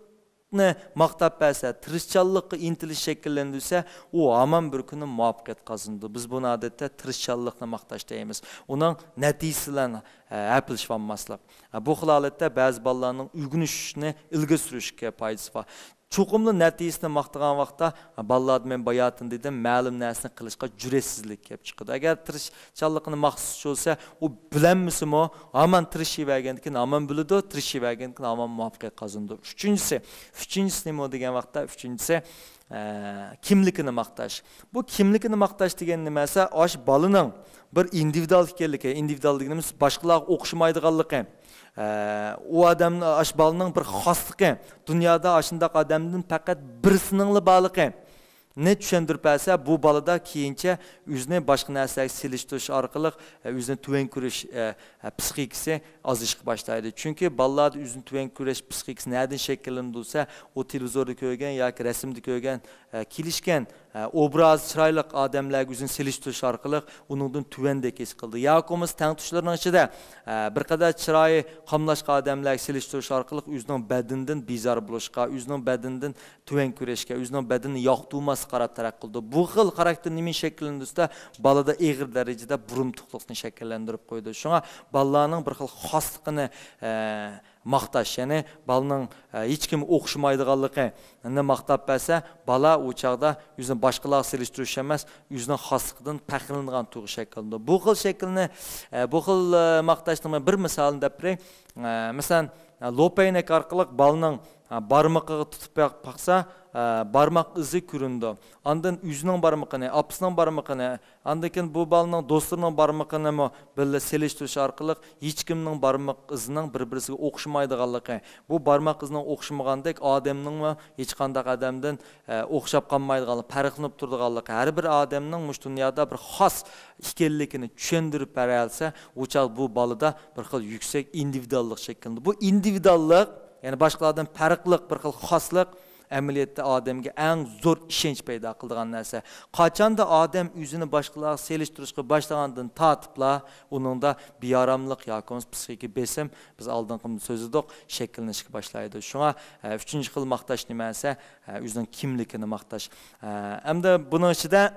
ماختاپ بەرسە، تىرىشچانلىققا ئىنتىلىش شەكىللەندۈرسە، ئۇ ھامان بىر كۈنى مۇۋەپپەقىيەت قازىنىدۇ. بىز بۇنى ئادەتتە تىرىشچانلىقنى ماختاش دەيمىز. ئۇنىڭ نەتىجىسى بىلەن، ئە، ھەپىلىشىۋالماسلىق. ئە، بۇ خىل ھالەتتە بەزى بالىلارنىڭ ئۆگىنىشىنى ئىلگىرى سۈرۈشكە پايدىسى بار. چوقۇملا نەتىجىسىنى ماختىغان ۋاقىتتا، بالىلاردا مەن باياتىن دېدىم، مەلۇم نەرسىنى قىلىشقا جۈرئەتسىزلىك كېلىپ چىقىدۇ. ئەگەر تىرىشچانلىقىنى ماختىسا، ئۇ بىلەلمىسىمۇ، ھامان تىرىشىۋەرگەندىن كېيىن ھامان بىلىدۇ، تىرىشىۋەرگەندىن كېيىن ھامان مۇۋەپپەقىيەت قازىنىدۇ. ئۈچىنچىسى، ئۈچىنچىسى نېمە دېگەن ۋاقىتتا، ئۈچىنچىسى، ئە، كىملىكىنى ماختاش. بۇ كىملىكىنى ماختاش دېگەن نېمە دېسە، ئاشۇ بالىنىڭ بىر ئىندىۋىدۇئال ئىكەنلىكى، ئىندىۋىدۇئال دېگىنىمىز باشقىلارغا ئوخشىمايدىغانلىقى، ئە، ئۇ ئادەم، ئاشۇ بالىنىڭ بىر خاسلىقى، دۇنيادا ئاشۇنداق ئادەمدىن پەقەت بىرسىنىڭلا بارلىقىنى چۈشەندۈرۈپ بەرسە، بۇ بالىدا كېيىنچە ئۆزىنى باشقا نەرسىلەرگە سېلىشتۇرۇش ئارقىلىق، ئە، ئۆزىنى تۆۋەن كۆرۈش، ئە، ئە، پسىخىكىسى ئازىيىشقا باشلايدۇ. چۈنكى بالىلاردا ئۆزىنى تۆۋەن كۆرۈش پسىخىكىسى نەدىن شەكىللىنىدۇ دېسە، ئۇ تېلېۋىزوردا كۆرگەن ياكى رەسىمدە كۆرگەن، ئە، كېلىشكەن، ئە، ئوبرازى چىرايلىق ئادەملەرگە ئۆزىنى سېلىشتۇرۇش ئارقىلىق ئۇنىڭدىن تۆۋەندەك ھېس قىلىدۇ. ياكى بولمىسا تەڭتۇشلىرىنىڭ ئىچىدە، ئە، بىر قەدەر چىرايى قاملاشقان ئادەملەرگە سېلىشتۇرۇش ئارقىلىق ئۆزىنىڭ بەدىنىدىن بىزار بولۇشقا، ئۆزىنىڭ بەدىنىدىن تۆۋەن كۆرۈشكە، ئۆزىنىڭ بەدىنىنى ياقتۇرماسلىققا قاراپ تەرەققىي قىلىدۇ. بۇ خىل خاراكتېر نېمىنى شەكىللەندۈرسە، بالىدا ئېغىر دەرىجىدە بۇرۇمتۇقلۇقنى شەكىللەندۈرۈپ قويىدۇ. شۇڭا بالىلارنىڭ بىر خىل خاسلىقىنى، ئە، ماختاش، يەنى بالىنىڭ، ئە، ھېچكىمگە ئوخشىمايدىغانلىقىنى ماختاپ بەرسە، بالا ئۇ چاغدا ئۆزىنى باشقىلارغا سېلىشتۇرۇش ئەمەس، ئۆزىنىڭ خاسلىقىدىن پەخىرلىنىدىغان تۇيغۇ شەكىللىنىدۇ. بۇ خىل شەكىلنى، ئە، بۇ خىل، ئە، ماختاشنىڭ مەن بىر مىسالىنى دەپ بېرەي. ئە، مەسىلەن، لوپەينەك ئارقىلىق بالىنىڭ بارمىقىغا تۇتۇپ باق-، باقسا، ئە، بارماق ئىزى كۆرۈنىدۇ. ئاندىن ئۆزىنىڭ بارمىقىنى، ئاپىسىنىڭ بارمىقىنى، ئاندىن كېيىن بۇ بالىنىڭ دوستلىرىنىڭ بارمىقىنىمۇ بىللە سېلىشتۇرۇش ئارقىلىق ھېچكىمنىڭ بارماق ئىزىنىڭ بىر-بىرسىگە ئوخشىمايدىغانلىقى، بۇ بارماق ئىزىنىڭ ئوخشىمىغاندەك ئادەمنىڭمۇ ھېچقانداق ئادەمدىن، ئە، ئوخشاپ قالمايدىغانلىقى، پەرقلىنىپ تۇرىدىغانلىقى، ھەر بىر ئادەمنىڭ مۇشۇ دۇنيادا بىر خاس ئىكەنلىكىنى چۈشەندۈرۈپ بېرەلىسە، ئۇ چاغ بۇ بالىدا بىر خىل يۈكسەك ئىندىۋىدۇئاللىق شەكىللىنىدۇ. بۇ ئىندىۋىدۇئاللىق، يەنى باشقىلاردىن پەرقلىق بىر خىل خاسلىق، ئەمەلىيەتتە ئادەمگە ئەڭ زور ئىشەنچ پەيدا قىلىدىغان نەرسە. قاچاندا ئادەم ئۆزىنى باشقىلارغا سېلىشتۇرۇشقا باشلىغاندىن تارتىپلا، ئۇنىڭدا بىئاراملىق ياكى بولمىسا پسىخىكا بېسىم، بىز ئالدىنقىدا سۆزلىدۇق، شەكىللىنىشكە باشلايدۇ. شۇڭا، ئە، ئۈچىنچى خىل ماختاش نېمە دېسە، ئە، ئۆزىنىڭ كىملىكىنى ماختاش. ئە، ئەمدى بۇنىڭ ئىچىدە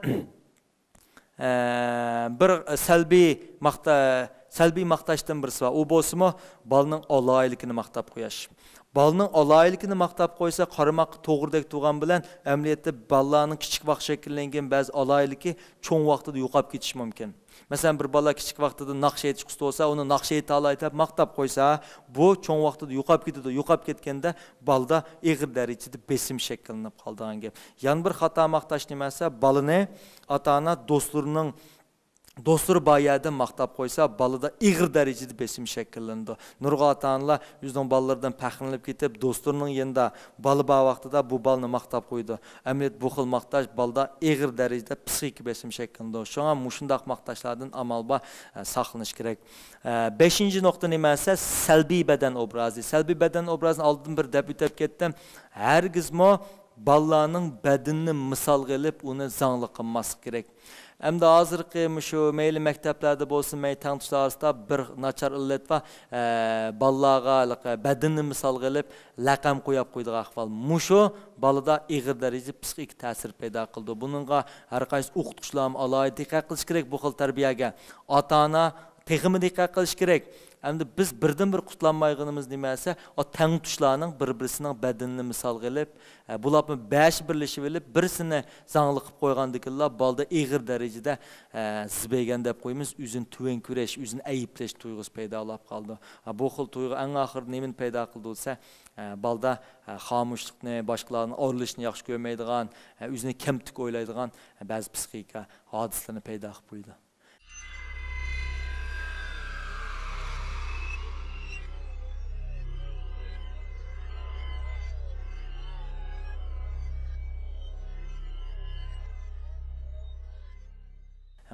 ئە، بىر سەلبىي ماختا-، سەلبىي ماختاشتىن بىرسى بار. ئۇ بولسىمۇ بالىنىڭ ئالاھىدىلىكىنى ماختاپ قويۇش. بالىنىڭ ئالاھىدىلىكىنى ماختاپ قويسا، قارىماققا توغرىدەك تۇرغان بىلەن، ئەمەلىيەتتە بالىلارنىڭ كىچىك ۋاقىت شەكىللەنگەن بەزى ئالاھىدىلىكى چوڭ ۋاقتىدا يوقاپ كېتىشى مۇمكىن. مەسىلەن، بىر بالا كىچىك ۋاقتىدا ناخشا ئېيتىشقا ئۇستا بولسا، ئۇنى ناخشا ئېيتالاي دەپ ماختاپ قويسا، بۇ چوڭ ۋاقتىدا يوقاپ كېتىدۇ. يوقاپ كەتكەندە بالىدا ئېغىر دەرىجىدە بېسىم شەكىللىنىپ قالىدىغان گەپ. يەنە بىر خاتا ماختاش نېمە دېسە، بالىنى ئاتا-ئانا دوستلىرىنىڭ، دوستلىرى بار يەردىن ماختاپ قويسا، بالىدا ئېغىر دەرىجىدە بېسىم شەكىللىنىدۇ. نۇرغۇن ئاتا-ئانىلار ئۆزىنىڭ بالىلىرىدىن پەخىرلىنىپ كېتىپ، دوستلىرىنىڭ يېنىدا بالا بار ۋاقتىدا بۇ بالىنى ماختاپ قويىدۇ. ئەمەلىيەتتە بۇ خىل ماختاش بالىدا ئېغىر دەرىجىدە پسىخىكا بېسىم شەكىللىنىدۇ. شۇڭا مۇشۇنداق ماختاشلاردىن ئامال بار، ئە، ساقلىنىش كېرەك. ئە، بەشىنچى نۇقتا نېمە دېسە، سەلبىي بەدەن ئوبرازى. سەلبىي بەدەن ئوبرازىنى ئالدىن بىر دەپ ئۆتۈپ كەتتىم. ھەرگىزمۇ بالىلارنىڭ بەدىنىنى مىسالغا ئېلىپ، ئۇنى زاڭلىق قىلماسلىق كېرەك. ئەمدى ھازىرقى مۇشۇ مەيلى مەكتەپلەردە بولسۇن، مەيلى تەڭتۇشلار ئارىسىدا بىر ناچار ئىللەت بار. ئە، بالىلارغا ھېلىقى بەدىنىنى مىسالغا ئېلىپ، لەقەم قويۇپ قويىدىغان ئەھۋال. مۇشۇ بالىدا ئېغىر دەرىجىدە پسىخىك تەسىر پەيدا قىلىدۇ. بۇنىڭغا ھەر قايسى ئوقۇتقۇچىلارمۇ ئالاھىدە دىققەت قىلىشى كېرەك، بۇ خىل تەربىيەگە. ئاتا-ئانا تېخىمۇ دىققەت قىلىشى كېرەك. ئەمدى بىز بىردىنبىر قۇتۇلالمايدىغىنىمىز نېمە دېسە، ئا، تەڭتۇشلارنىڭ بىر-بىرسىنىڭ بەدىنىنى مىسالغا ئېلىپ، ئە، بۇلارمۇ بەشى بىرلىشىۋېلىپ، بىرسىنى زاڭلىق قىلىپ قويغاندىكىنلا بالىدا ئېغىر دەرىجىدە، ئە، زىبەيگەن دەپ قويىمىز، ئۆزىنى تۆۋەن كۆرۈش، ئۆزىنى ئەيىبلەش تۇيغۇسى پەيدا بولۇپ قالىدۇ. ئا، بۇ خىل تۇيغۇ ئەڭ ئاخىرىدا نېمىنى پەيدا قىلىدۇ دېسە، ئە، بالىدا، ئە، خامۇشلۇقنى، باشقىلارنىڭ ئارىلىشىشىنى ياخشى كۆرمەيدىغان، ئە، ئۆزىنى كەمتۈك ئويلايدىغان، ئە، بەزى پسىخىكا ھادىسىلىرىنى پەيدا قىلىپ قويىدۇ.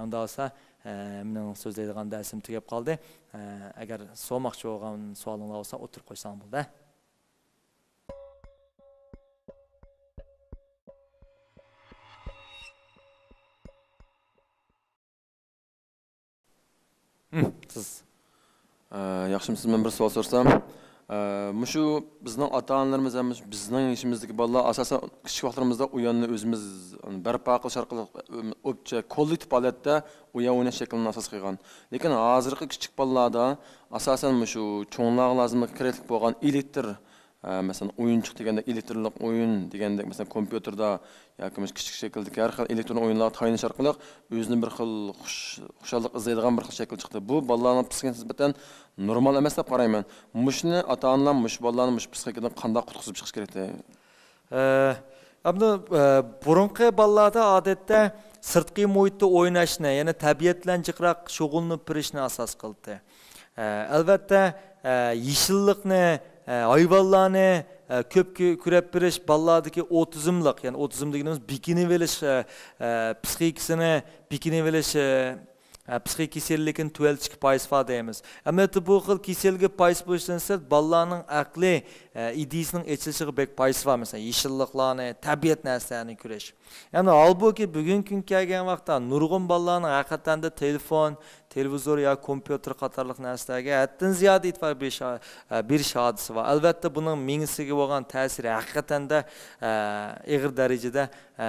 ئۇنداق بولسا، ئە، مېنىڭ سۆزلەيدىغان دەرسىم تۈگەپ قالدى. ئە، ئەگەر سورىماقچى بولغان سوئالىڭلار بولسا، ئوتتۇرىغا قويساڭ بولدى. ھىم، سىز. ئە، ياخشىمۇسىز؟ مەن بىر سوئال سورىسام، ئە، مۇشۇ بىزنىڭ ئاتا-ئانىلىرىمىز ھەم مۇشۇ بىزنىڭ يېشىمىزدىكى بالىلار ئاساسەن كىچىك ۋاقىتلىرىمىزدا ئويۇننى ئۆزىمىز بەرپا قىلىش ئارقىلىق، ئوپچە كوللېكتىپ ھالەتتە ئويۇن ئويناش شەكلىنى ئاساس قىلغان. لېكىن ھازىرقى كىچىك بالىلاردا ئاساسەن مۇشۇ چوڭلارغا لازىملىق كېرەكلىك بولغان ئېلېكتر، ئە، مەسىلەن، ئويۇنچۇق دېگەندەك، ئېلېكترلىق ئويۇن دېگەندەك، مەسىلەن، كومپيۇتېردا ياكى مۇشۇ كىچىك شەكىلدىكى ھەر خىل ئېلېكترون ئويۇنلارغا تايىنىش ئارقىلىق ئۆزىنى بىر خىل خۇش-، خۇشاللىق ئىزدەيدىغان بىر خىل شەكىل چىقتى. بۇ بالىلارنىڭ پسىخىكىسىغا نىسبەتەن نورمال ئەمەس دەپ قارايمەن. مۇشۇنى ئاتا-ئانىلار مۇشۇ بالىلارنى مۇشۇ پسىخىكىدىن قانداق قۇتقۇزۇپ چىقىش كېرەكتى؟ ئە، ئەمدى، ئە، بۇرۇنقى بالىلاردا ئادەتتە سىرتقى مۇھىتتا ئويناشنى، يەنى تەبىئەت بىلەن جىقراق شۇغۇللىنىپ بېرىشنى ئاساس قىلدى. ئە، ئەلۋەتتە، ئە، يېشىللىقنى، ئە، ھايۋانلارنى، ئە، كۆپ كۆ-، كۆرۈپ بېرىش بالىلاردىكى ئوتىزملىق، يەنى ئوتىزم دېگىنىمىز بېكىنىۋېلىش، ئە، ئە، پسىخىكىسىنى بېكىنىۋېلىش، ئە، ئە، پسىخىك كېسەللىكىنى تۆۋەنلىتىشكە پايدىسى بار دەيمىز. ئەمەلىيەتتە بۇ خىل كېسەلگە پايدىسى بولۇشتىن سىرت، بالىلارنىڭ ئەقلىي، ئە، ئىدىيىسىنىڭ ئېچىلىشىغا بەك پايدىسى بار. مەسىلەن، يېشىللىقلارنى، تەبىئەت نەرسىلەرنى كۆرۈش. يەنى ھالبۇكى، بۈگۈنكى كۈنگە كەلگەن ۋاقىتتا نۇرغۇن بالىلارنىڭ ھەقىقەتەن دە تېلېفون، تېلېۋىزور يا كومپيۇتېر قاتارلىق نەرسىلەرگە ھەددىدىن زىيادە ئېتىبار بېرىش، ئە، بېرىش ھادىسىسى بار. ئەلۋەتتە، بۇنىڭ مېڭىسىگە بولغان تەسىرى ھەقىقەتەن دە، ئە، ئېغىر دەرىجىدە، ئە،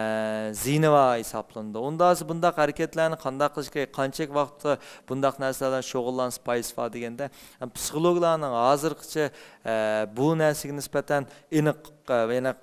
زىيىنى بار ھېسابلىنىدۇ. ئۇنداق بولسا بۇنداق ھەرىكەتلەرنى قانداق قىلىش كېرەك؟ قانچىلىك ۋاقىتتا بۇنداق نەرسىلەر بىلەن شۇغۇللانسا پايدىسى بار دېگەندە، پسىخولوگلارنىڭ ھازىرغىچە، ئە، بۇ نەرسىگە نىسبەتەن ئېنىق، ئە، ئېنىق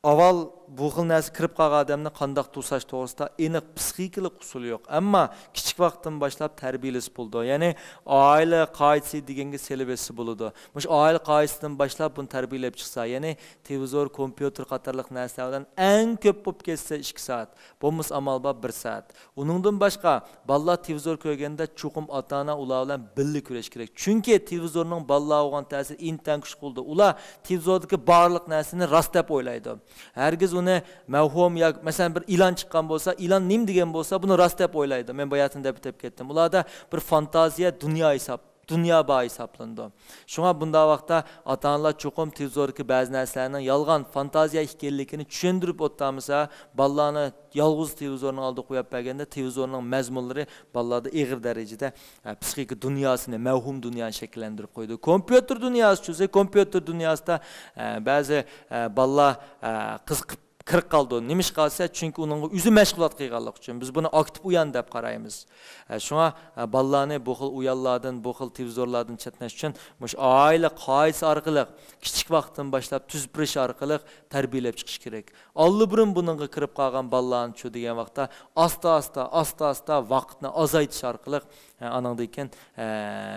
ئاۋۋال بۇ خىل نەرسە كىرىپ قالغان ئادەمنى قانداق توساش توغرىسىدا ئېنىق پسىخىكىلىق ئۇسۇلى يوق. ئەمما كىچىك ۋاقىتتىن باشلاپ تەربىيەلىسە بولىدۇ. يەنى ئائىلە قائىدىسى دېگەنگە سېلىۋەتسە بولىدۇ. مۇشۇ ئائىلە قائىدىسىدىن باشلاپ بۇنى تەربىيەلەپ چىقسا، يەنى تېلېۋىزور، كومپيۇتېر قاتارلىق نەرسىلەر بىلەن ئەڭ كۆپ بولۇپ كەتسە ئىككى سائەت، بولمىسا ئامال بار بىر سائەت. ئۇنىڭدىن باشقا، بالىلار تېلېۋىزور كۆرگەندە چوقۇم ئاتا-ئانا ئۇلار بىلەن بىللە كۈرەش كېرەك. چۈنكى تېلېۋىزورنىڭ بالىلارغا بولغان تەسىرى ئىنتايىن كۈچلۈك بولىدۇ. ئۇلار تېلېۋىزوردىكى بارلىق نەرسىنى راست دەپ ئويلايدۇ. ھەرگىز ئۇنى مەۋھۇم يا، مەسىلەن، بىر ئىلان چىققان بولسا، ئىلان نېمە دېگەن بولسا، بۇنى راست دەپ ئويلايدۇ. مەن باياتىن دەپ ئۆتۈپ كەتتىم. ئۇلاردا بىر فانتازىيە دۇنيا ھېساب، دۇنيا بار ھېسابلىنىدۇ. شۇڭا بۇنداق ۋاقىتتا ئاتا-ئانىلار چوقۇم تېلېۋىزوردىكى بەزى نەرسىلەرنىڭ يالغان فانتازىيە ئىكەنلىكىنى چۈشەندۈرۈپ ئولتۇرمىسا، بالىلارنى يالغۇز تېلېۋىزورنىڭ ئالدىغا قويۇپ بەرگەندە، تېلېۋىزورنىڭ مەزمۇنلىرى بالىلاردا ئېغىر دەرىجىدە، ئە، پسىخىكا دۇنياسىنى، مەۋھۇم دۇنيانى شەكىللەندۈرۈپ قويىدۇ. كومپيۇتېر دۇنياسى چۈشسە، كومپيۇتېر دۇنياسىدا، ئە، بەزى، ئە، بالىلار، ئە، قىزىقىپ كىرىپ قالىدۇ. نېمىشقا دېسە، چۈنكى ئۇنىڭغا ئۆزى مەشغۇلات قىلغانلىقى ئۈچۈن. بىز بۇنى ئاكتىپ ئويان دەپ قارايمىز. ئە، شۇڭا، ئە، بالىلارنى بۇ خىل ئويۇنلاردىن، بۇ خىل تېلېۋىزورلاردىن چەتنەش ئۈچۈن مۇشۇ ئائىلە قائىدىسى ئارقىلىق، كىچىك ۋاقىتتىن باشلاپ تۈزۈپ بېرىش ئارقىلىق تەربىيەلەپ چىقىش كېرەك. ئاللىبۇرۇن بۇنىڭغا كىرىپ قالغان بالىلارنىچۇ دېگەن ۋاقىتتا ئاستا-ئاستا، ئاستا-ئاستا ۋاقىتنى ئازايتىش ئارقىلىق، ئە، ئانىڭدىن كېيىن، ئە،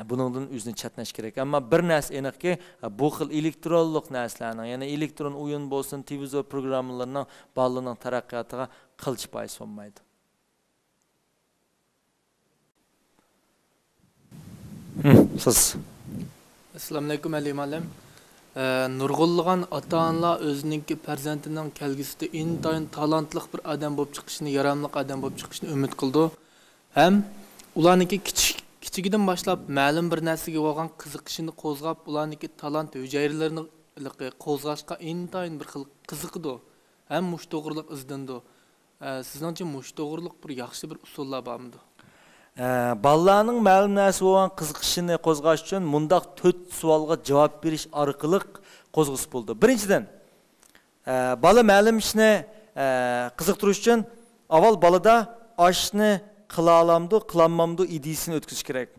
بۇنىڭدىن ئۆزىنى چەتنەش كېرەك. ئەمما بىر نەرسە ئېنىقكى، ئە، بۇ خىل ئېلېكترونلۇق نەرسىلەرنىڭ، يەنى ئېلېكترون ئويۇن بولسۇن، تېلېۋىزور پروگراممىلىرىنىڭ بالىلارنىڭ تەرەققىياتىغا قىلچە پايدىسى بولمايدۇ. سىز. ئەسسالامۇئەلەيكۇم، ئەلى مۇئەللىم. ئە، نۇرغۇنلىغان ئاتا-ئانىلار ئۆزىنىڭكى پەرزەنتىنىڭ كەلگۈسىدە ئىنتايىن تالانتلىق بىر ئادەم بولۇپ چىقىشىنى، ياراملىق ئادەم بولۇپ چىقىشىنى ئۈمىد قىلىدۇ. ھەم ئۇلارنىڭكى كىچىك، كىچىكىدىن باشلاپ مەلۇم بىر نەرسىگە بولغان قىزىقىشىنى قوزغاپ، ئۇلارنىڭكى تالانت ھۈجەيرىلىرىنى قوزغاشقا ئىنتايىن بىر خىل قىزىقىدۇ. ھەم مۇشۇ توغرىلىق ئىزدىنىدۇ. ئە، سىزنىڭچە مۇشۇ توغرىلىق بىر ياخشى بىر ئۇسۇللار بارمىدۇ؟ ئە، بالىلارنىڭ مەلۇم نەرسە بولغان قىزىقىشىنى قوزغاش ئۈچۈن مۇنداق تۆت سوئالغا جاۋاب بېرىش ئارقىلىق قوزغىسا بولىدۇ. بىرىنچىدىن، ئە، بالا مەلۇم ئىشنى، ئە، قىزىقتۇرۇش ئۈچۈن ئاۋۋال بالىدا ئاشنى قىلالامدۇ، قىلالمامدۇ ئىدىيىسىنى ئۆتكۈزۈش كېرەك.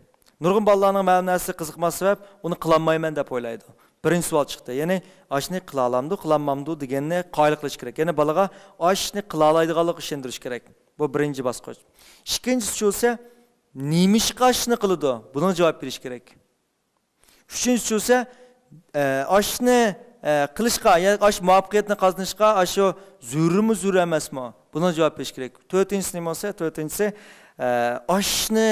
نۇرغۇن بالىلارنىڭ مەلۇم نەرسىسى قىزىقماس سەۋەب، ئۇنى قىلالمايمەن دەپ ئويلايدۇ. بىرىنچى سوئال چىقتى. يەنى ئاشنى قىلالامدۇ، قىلالمامدۇ دېگەننى قايىل قىلىش كېرەك. يەنى بالىغا ئاشنى قىلالايدىغانلىقىغا ئىشەندۈرۈش كېرەك. بۇ بىرىنچى باسقۇچ. ئىككىنچىسى چۈشسە، نېمىشقا ئاشنى قىلىدۇ؟ بۇنىڭغا جاۋاب بېرىش كېرەك. ئۈچىنچىسى چۈشسە، ئە، ئاشنى، ئە، قىلىشقا، يا ئاش مۇۋەپپەقىيەتنى قازىنىشقا ئاشۇ زۆرۈرمۇ، زۆرۈر ئەمەسمۇ؟ بۇنىڭغا جاۋاب بېرىش كېرەك. تۆتىنچىسى نېمە بولسا، تۆتىنچىسى، ئە، ئاشنى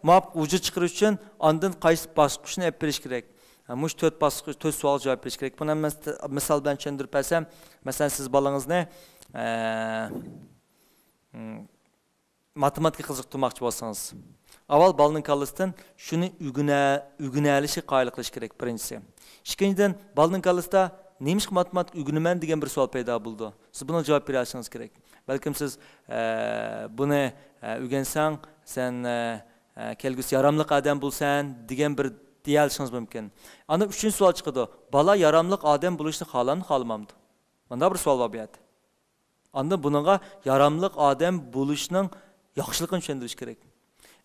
مۇۋاپىق ۋۇجۇد چىقىرىش ئۈچۈن ئاندىن قايسى باسقۇچنى ئېلىپ بېرىش كېرەك؟ ھە، مۇشۇ تۆت باسقۇچ، تۆت سوئالغا جاۋاب بېرىش كېرەك. بۇنى مەن مىس-، مىسال بىلەن چۈشەندۈرۈپ بەرسەم، مەسىلەن، سىز بالىڭىزنى، ئە، م، ماتېماتىكىغا قىزىقتۇرماقچى بولسىڭىز، ئاۋۋال بالىنىڭ كاللىسىدىن شۇنى ئۆگىنە-، ئۆگىنەلىشىگە قايىل قىلىش كېرەك، بىرىنچىسى. ئىككىنچىدىن، بالىنىڭ كاللىسىدا نېمىشقا ماتېماتىكا ئۆگىنىمەن دېگەن بىر سوئال پەيدا بولىدۇ. سىز بۇنىڭغا جاۋاب بېرەلىشىڭىز كېرەك. بەلكىم سىز، ئە، بۇنى، ئە، ئۆگەنسەڭ، سەن، ئە، ئە، كەلگۈسى ياراملىق ئادەم بولىسەن دېگەن بىر دېيەلىشىڭىز مۇمكىن. ئاندىن ئۈچىنچى سوئال چىقىدۇ. بالا ياراملىق ئادەم بولۇشنى خالامدۇ، خالىمامدۇ؟ مۇنداق بىر سوئال بار بۇ يەردە. ئاندىن بۇنىڭغا ياراملىق ئادەم بولۇشنىڭ ياخشىلىقىنى چۈشەندۈرۈش كېرەك.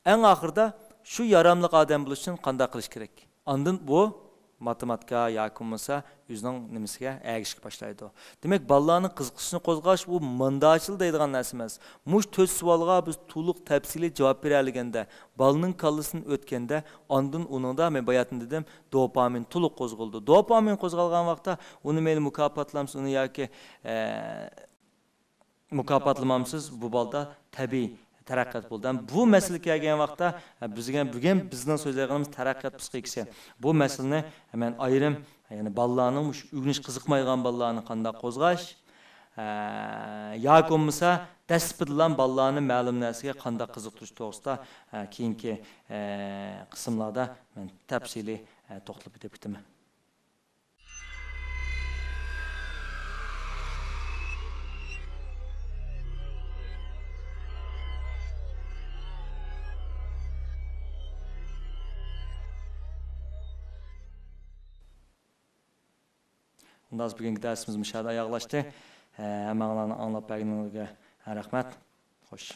ئەڭ ئاخىرىدا شۇ ياراملىق ئادەم بولۇش ئۈچۈن قانداق قىلىش كېرەك؟ ئاندىن بۇ ماتېماتىكا ياكى بولمىسا ئۆزىنىڭ نېمىسىگە ئەگىشىشكە باشلايدۇ. دېمەك، بالىلارنىڭ قىزىقىشىنى قوزغاش، ئۇ مۇنداچىلا دەيدىغان نەرسە ئەمەس. مۇشۇ تۆت سوئالغا بىز تولۇق تەپسىلىي جاۋاب بېرەلىگەندە، بالىنىڭ كاللىسىدىن ئۆتكەندە، ئاندىن ئۇنىڭدا، مەن باياتىن دېدىم، دوپامىن تولۇق قوزغىلىدۇ. دوپامىن قوزغالغان ۋاقىتتا ئۇنى مەيلى مۇكاپاتلامسىز، ئۇنى ياكى، ئە، مۇكاپاتلىمامسىز، بۇ بالىدا تەبىئىي تەرەققىيات بولىدۇ. ھەم بۇ مەسىلە كەلگەن ۋاقىتتا، بىزگە، بۈگۈن بىزنىڭ سۆزلەيدىغىنىمىز تەرەققىيات پسىخىكىسى. بۇ مەسىلىنى مەن ئايرىم، يەنى بالىلارنىڭ مۇشۇ ئۆگىنىش قىزىقمايدىغان بالىلارنى قانداق قوزغاش، ئە، ياكى بولمىسا دەسلىپىدىلا بالىلارنى مەلۇم نەرسىگە قانداق قىزىقتۇرۇش توغرىسىدا، ئە، كېيىنكى، ئە، قىسىملاردا مەن تەپسىلىي، ئە، توختىلىپ ئۆتۈپ كېتىمەن. ئۇنداق بۈگۈنكى دەرسىمىز مۇشۇ يەردە ئاياغلاشتى. ھەممىڭلارنىڭ ئاڭلاپ بەرگىنىڭلارغا رەھمەت. خوش.